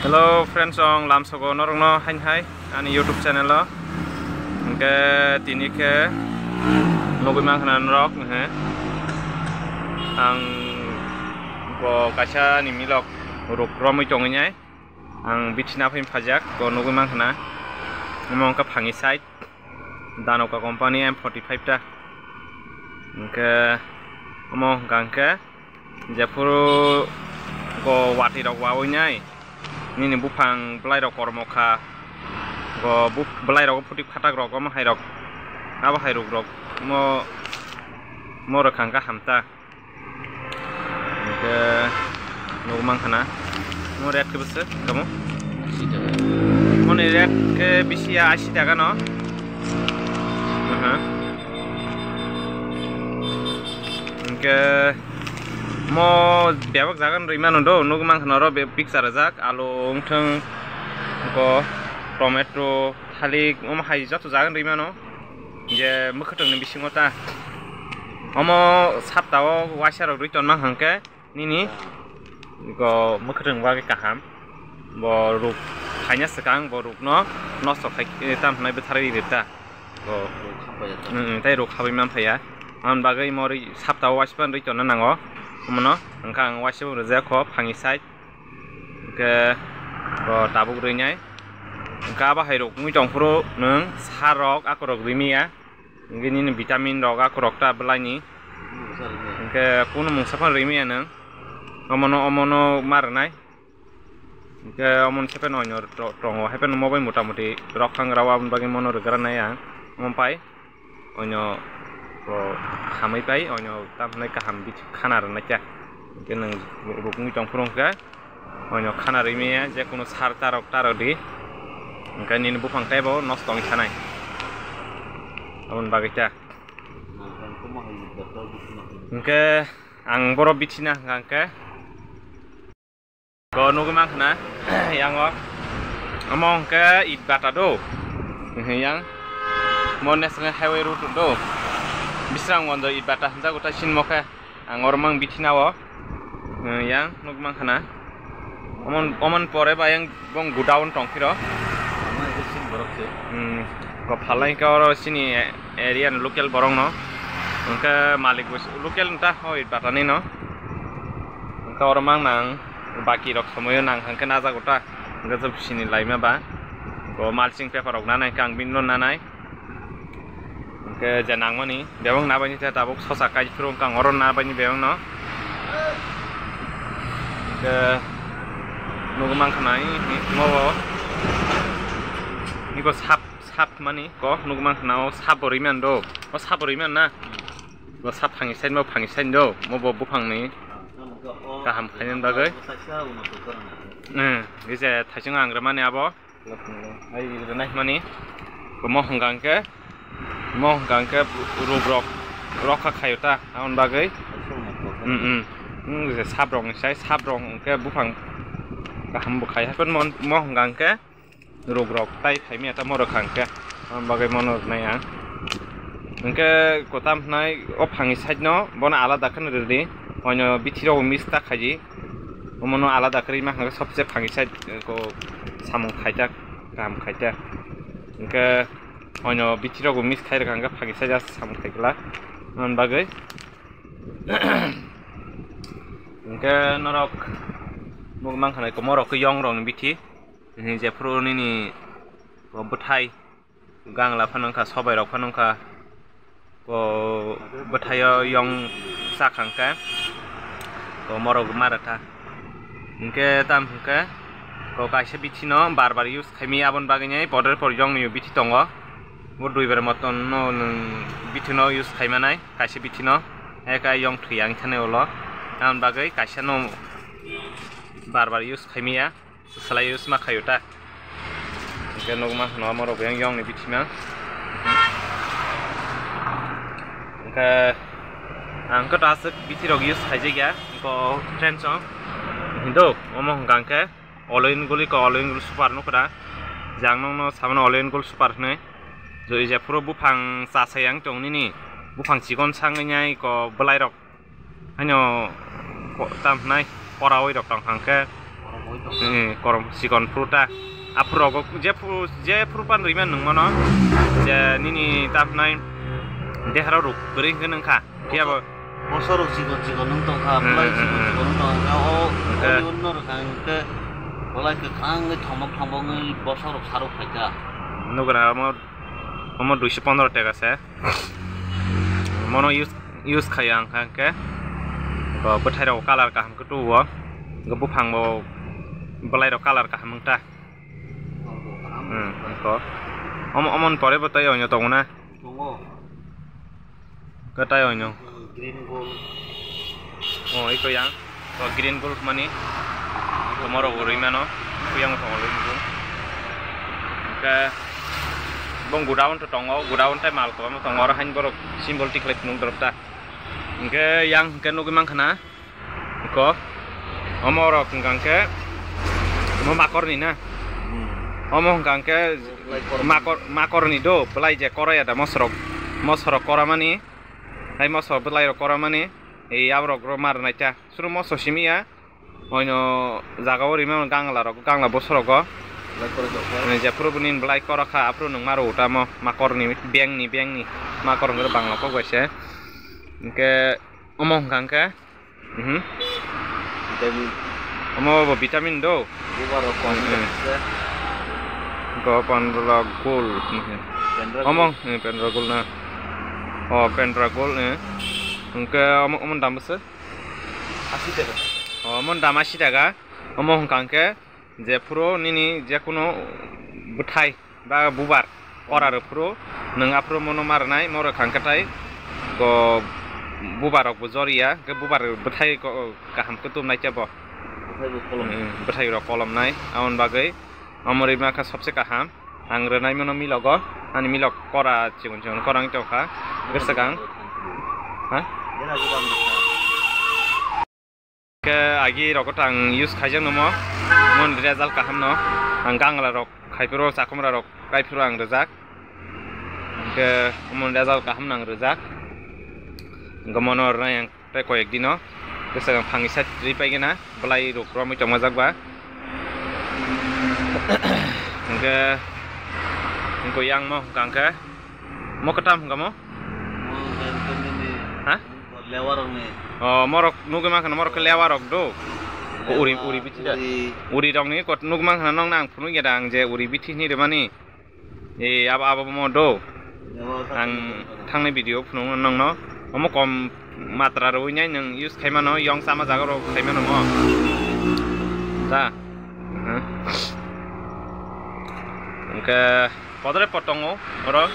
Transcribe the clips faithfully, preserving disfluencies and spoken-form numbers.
Hello friends, ang lamsogo norokno hain hai ani YouTube channel o. Hingke tini khe nugui mankha na norok, he. Ang bo kaisa ni milok ruk romwi tongwi nai. Ang bithi na phai phajak, bo nugui mankha na. Omo wngkha phangi side. Danoka company M forty five ta. Hingke omo hingka hingke jephuru go watwi rok wawi nai, nini buphang bwlai rok kormo kha, go bu-, bwlai rok phuti phatak rok omo hai rok, abo hai ruk rok mo, mo rwkha hingka hamta. Hingke nugui mankha na. Mo rate khe bwswk tamo? Asi taka. Moni rate khe bisi ya asi taka no. Aha. Hingke mo bebak jaga no rwi mano do, nugui mankha na oro be-, picture rijak, alu wngthang, go tomato, thalik, omo hai joto jaga no rwi mano. Je mwkhwtwng ni bisingo ta. Omo sapta o waisa rok rwi tonma hwnkhe nini go mwkhwtwng bagwi kaham. Bo ruk phaina swkang bo ruk no nosto khai, eh, tam hwnwi bwtharwi rw ta. Bo, mm, mm, tei ruk khabai man phaiya. Aboni bagwi mo rwi sapta o waisa rwi tonna nango. Omono hwnkha ang waisa rwjak kho phangi side. Hingke bo tabuk rwi nai. Hingke abo hai rok wngwi tong phuru nwng sar rok ako rok rimi ya. Hingke nini vitamin rok ako rok ta bwlai ni. Hingke kunu mungsa phano rimi ya nwng. Omono, omono ma rwnai. Hingke omono se phano onyo ro-, tongo. Hai phano mobile mota moti rok phang rw aboni bagwi mono rwgra nai ang. Omo pai. Onyo bo hamwi pai, onyo tam hwnwi kaham bithi khana rwnaikha. Hwnkhe nwng rukungwi tong phuru hwnkhe onyo khana rwmaya, je kunu sar tarok tarok di. Hwnkhe nini buphang teibo nosto wngwi thanai. Aboni bagwi ta. Hwnkhe ang boro bithi na hwnkha hwnkhe. Ko nugui mankha na, yang o. Omo hwnkhe Itbata do. Yang. Mo national highway route do. Bisrang Gonjo Itbata hwnjago ta sinmo khe. Ang oro mang bithi na o. Yang nugui mankha na. Omon, omon pore ba yang bong godown tong phiro. Ama ese sin borok se. Hmm. Ko phalai ka oro sini area ni local borok no. Hwnkhe malik bo local ta hoi Itbata ni no. Hwnkhe oro mang nang. Baki rok somoyo nang hwnkhe najago ta, hwnkhe je bisini laima ba, bo malsing paper rok nanai khe ang bini no nanai, hwnkhe je nangmani bebak nabaini tei tabuk sosa kai phuru wngkha ang oro nabaini bebak no, hwnkhe nugui mankha nai mo bo niko sap. Sap mani ko nugui mankha na, o sap bo rwi man do, o sap bo rwi man na, bo sap phangi side, bo phangi side do, mo bo buphang ni kaham khainani bagwi. Hmm, gese thaising ang rwmani abo. Hai rwnai mani, bo mo hwnkha hwnkhe, mo hwnkha hwnkhe ruk rok rokha khaio ta, aboni bagwi. Hmm, hmm. Hmm, gese sap rok ni sai, sap rok hwnkhe buphang kaham bo khai, haikhe mo, mo hwnkha hwnkhe. Ruk rok tai phaimya tamo rwkha hwnkhe, aboni bagwi mono rwnai ang. Hwnkhe kwtam hwnai o phangni side no bono alada kheno rwdi, oino bithi rok mix ta khaidi, omono alada kwrwi ma hwnkhe sobse phangni side ko samung khaijak, kaham khaijak. Hwnkhe oino bithi rok mix khai rwkha hwnkhe phangni side samung khai glak, aboni bagwi. Hwnkhe norok nugui mankha nai, komorok khe yong rokni bithi. Hini jephuru nini bwthai gangla phano wngkha, sobai rok phano wngkha, o bwthaio yong chakha hwnkhe, o morok ma rwkha. Hwnkhe tamo hwnkhe, o kaisa bithi no bar bar use khaimaya, aboni bagwi ni podre por yong ni bithi tongo. Bo duibar moton no nwng bithi no use khaimanai, kaisa bithi no, eka yong thwi yang thani ulo, aboni bagwi kaisa no bar bar use khaimaya. Swlaiwi sma khaio ta. Hwnkhe nukma hwno omo rok yang yong ni bithi ma. Hwnkhe ang khe to aswk bithi rok use khaijak ya, ko trench o. Hindu omo hwnkha hwnkhe All In Gold ko All In Gold Super nukho da. Jang nokno samano All In Gold Super hwnwi. Joi jephuru buphang chasai yang tong nini. Buphang chikon sangwi nai ko bwlai rok. Haino ko-, tam hwnai, koraui rok tong kha hwnkhe, Hmm, korom sikon phuru ta. Aphuru rogo je phuru, je phuru pan rima nung mano. Je nini tapnai deharo ruk kwrwi hwnkhe nung kha. Phiya bo. Bosorok chikon chikon wng tong kha, hmm, belai hmm, chikon hmm, chikon wng tong kha, o, hwnkhe, o, onno rwkha hwnkhe belai kwkhwrang wngwi thomok thomok wngwi bosorok sarok phai kha. Nugra omo, omo duiso pondro taka se. Mono use, use khaiya wngkha hwnkhe bo bwthairok colour kaham khe tubuo, hwnkhe buphango bwlairok colour kaham wngta. Hmm, wngkha. Omo, omoni pore bo tei oino tongo na? Tongo. Kwtai oino. Green gold. Oh, iko yang. Oh, green gold mani. Tomorrow bo rwi mano. Iko yang tongo lwi nukung. Hwnkhe bong godown to tongo, godown tai mal kwbangma tongo, oro hain borok symbol tikhlai phunuk dorok ta. Hwnkhe yang hwnkhe nugwi mankha na. Iko. Omo rok hwnkha khe omo makorni na. Hmm. Omo hwnkha khe belai korma. Makor, makorni do, belai je koraya da mosorok. Mosorok koramani. Hai mosorok belairok koramani. Ei aborok ro mar naita. Suru moso simi ya. Oino jaga o rima gangla rok, gangla bosorogo. Belai korok jokha. Jephuru bini belai korok kha, aphuru nwng maro tamo makorni, bengni, bengni. Makor hwnkhe bangla kok bai se. Hwnkhe omo hwnkha khe Mhm. Vitamin. Omo bo vitamin do. Bubar rok kong. Hmm. Go pandra gol. Pendra omo, gol. Eh, pendra gol na. Oh, pendra gol, eh. Hwnkhe omo, omo dam bwswk? Asi taka. Oh, omo dam asi taka. Omo hwnkha hwnkhe Jephuru nini jekunu bwthai ba bubar ora rwphuru, nwng aphuru mono ma rwnai, mo rwkha hwnkhe tai bo bubar rok bo joriya, hwnkhe bubar bwthai ko-, kaham khe tumnai khe bo. Bwthai bo kolom. Hmm, bwthai rok kolomnai, aboni bagwi omo rwima khe sobse kaham. Ang rwnai mano milogo, ani milok kora chigon chigon kora wng tongkha, bwswk ang. Ha? Khe agi rok ta ang use khaijak namo, mon result kaham no. Ang gangla rok khai phuru, chakhumra rok kai phuru ang rijak. Hwnkhe mon result kaham no ang rijak. Hwnkhe mono rwnai ang tei koyek dino. Bwswk ang phangni side ri paigena, belai rok romwi tongmajak ba. Hwnkhe, hwnkhe yang mo hwnkha hwnkhe. Mo kwtam hwnkha mo? Mo hwnkha hwnkhe nini ha? Lewa rokni. Oh, morok nugwi mankha na, morok khe lewa rok do. Lewa, uri, uri bithi da. Uri. Uri rokni kot nugwi mankha na, nokno ang phunuk ya da, ang je uri bithi hinwi rwmani. E, abo, abo mo do. Lewa ang thangni video phunuk nokno. Omo kom matra rwui nai nwng use khai mano, yong sama jaga rok khai mano mo. Da. Hmm. Hwnkhe Podre pot tongo oro.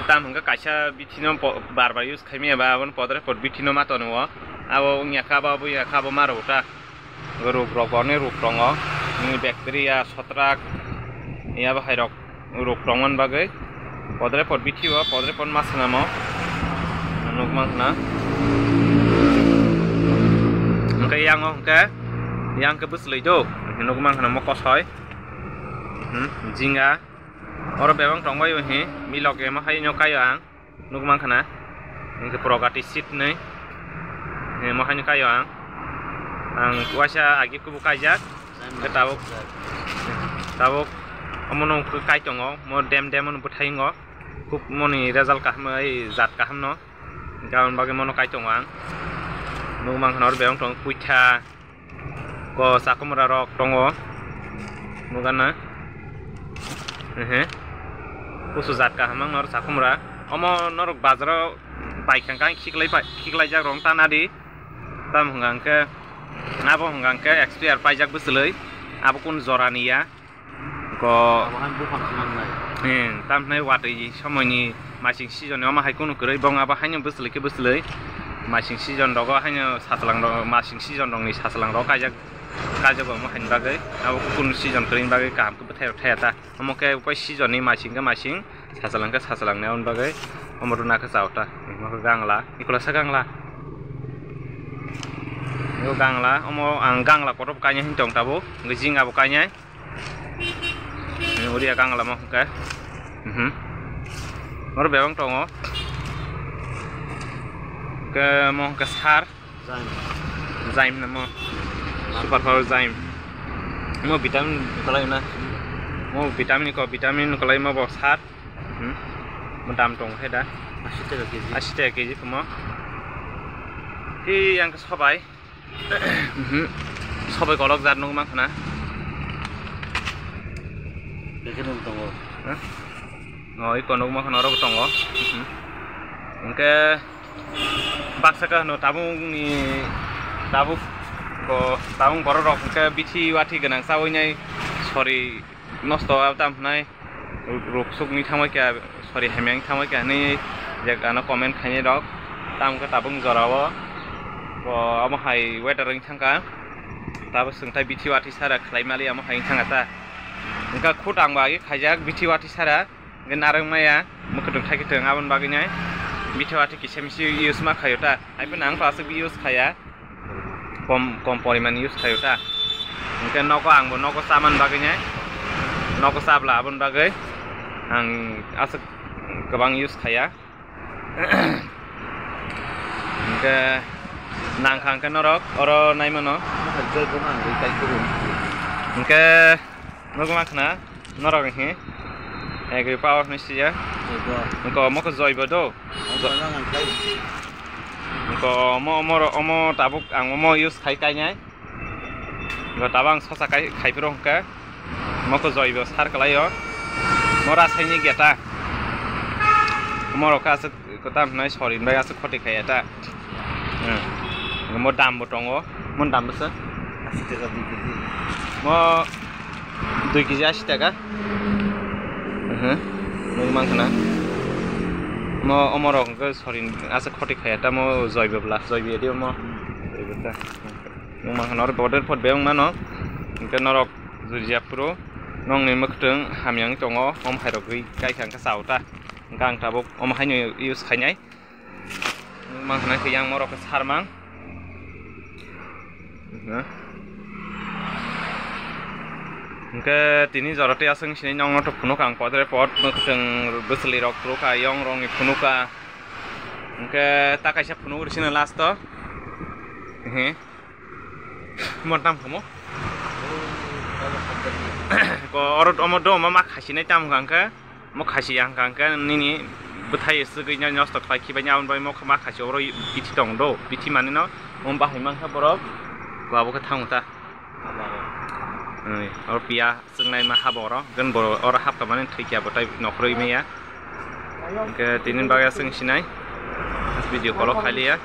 Tam hwnkhe kaisa bithino po-, bar bar use khaimaya ba, abono podre pot bithino ma tongo. Abo wngya kha, abo wngya kha, abo ma rw ta. Ruk rok, oni ruk tongo. Nini bacteria, sotrak, yabo hai rok ruk tongmani bagwi. Podre pot bithi o, podre pot ma swnamo. Nukmang khna. Hwnkhe yang o hwnkhe, yang khe bwchwlwi do. Nukmang khna mo kosoi. Hmm, jinga. Oro bebak tongbaio hi, milok emo haino kaio ang, nukmankha na, hwnkhe progati seat hinwi, emo haino kaio ang, ang waisa agi kubu kaijak, hwnkhe tabuk, tabuk omono hwnkhe kai tongo, mo dem dem ono bwthai wngo, kub moni result kaham, ai jat kahamno, hwnkhe aboni bagwi mono kai tongo ang, nukmankha na oro bebak tongo puitha. Ko chakhumra rok tongo. Nugana. Ehe. Kusu jat kaham ang nor chakhumra. Omo norok bazaro paikha kang khiklai pai, khiklai jak rong tanadi. Tam hwnga hwnkhe, abo hwnga hwnkhe expire paijak bwswlwi. Abo kun jora ni ya. Ko abo hai buphang swnamnai. Hmm, tamhinai watwi somoini masing season ni omo hai kunu kwrwi bong abo haino bwswlwi khe bwswlwi. Masing season rogo haino sachwlang rok, masing season rokni sachwlang rok kaijak, kaijak omo haini bagwi. Abo kunu season kwrwini bagwi kaham khe bwthai rok thaya ta. Omo khe upai season ni masing khe masing, sachwlang khe sachwlang ni aboni bagwi omo rwna khe chao ta. Omo khe gangla, ekolasa gangla. Ego gangla, omo ang gangla kotor bo kainai hin tong tabuk, hwnkhe jing abo kainai. Uriya gangla mo hwnkhe. Mhm. Oro bebak tongo. Hwnkhe mo hwnkhe sar. Zaim. Zaim na mo. Super power Zaim. Mo vitamin kwlai na. Mo vitamin ko, vitamin kwlai mo bo sat. Hmm. Mo dam tong khe da. Ashi taka kg. Ashi taka kg komo. Ki yang sobai. Mhm. Sobai kolok jat nung mang khana. Beke nung tongo. Hah? Oh, iko nung mang khana oro tongo. Mhm. Hwnkhe baksa ka hwno tabuk ni, tabuk ko, tabuk borok rok hwnkhe bithi wathi gwnang chawi nai sori nosto wng tamo hwnai. Ruk suk ni thangbai kha, sorry, hamya wng thangbai kha hinwi je ano comment khainai rok. Tamo khe tabuk jora o bo omo hai weather wng thangkha. Tabuk swng thai bithi wathi sara khlai mali omo hai wng thangkha ta. Wngkha khut ang bo agi khaijak bithi wathi sara, hwnkhe narwk maya mwkhwtwng thai kwtwng aboni bagwi nai bithi wathi kisa misi use ma khaio ta. Hai phano ang to aswk use khaya. Kom, kom poriman use khaio ta. Hwnkhe nogo ang bo nogo chaman bagwi nai, nogo chabla aboni bagwi ang aswk kwbang use khaya. Hwnkhe nangkha hwnkhe norok oro naimano. Hwnkhe nugma khna norok hwnkhe agri power hinwi sijak. Hwnkhe omo khe joibo do. Hwnkhe omo, omo, omo tabuk ang omo use khai kainai. Hwnkhe tabuk ang sosa khai, khai phuru hwnkhe omo khe joibo sar kwlaio. Omo rasainik ya ta. Omo rok khe aswk kwtal hwnwi sorin bai aswk khoti khaiya ta. Hmm. Omo dam bo tongo. Omo dam bwswk? Ashi taka dui kg. Omo dui kg ashi taka. Mhm. Nung mang khna. Mo omo rok hwnkhe sorin aswk khoti khaiya ta mo joibo bla joibo di omo. Joibo ta. Nung mang khna oro border pot bebak mano. Hwnkhe norok jujiya phuru nokni mwkhwtwng hamya wng tongo. Om hai rok gwi kai kha hwnkhe chao ta. Hwnkhe ang tabuk omo haino use khainai. Nung mang khna khe yang morok khe sarmang. Hwnkhe tini jora tei aswk sinai nokno to phunuk ang podre pod mwkhwtwng bwchwlwi rok phunukha, yong rokni phunukha. Hwnkhe ta kaisa phunuk rw sino last o. Ehe. Mo tam kamo. Ko oro omo do omo ma khasinai tam hwnkha hwnkhe. Mo khasi yang hwnkha hwnkhe nini bwthai swgwi nosto khlai khibai ni aboni bagwi mo ma khasi oro bithi tong do, bithi manwi no omo bahai mankha borok. Ko abo khe thango ta. Oi, oro piya chwngnai ma habo oro, hwnkhe bo oro hapkha mani thwikya bo tai nokhorwi maya. Hwnkhe tini bagwi aswk sinai video call o khailiya.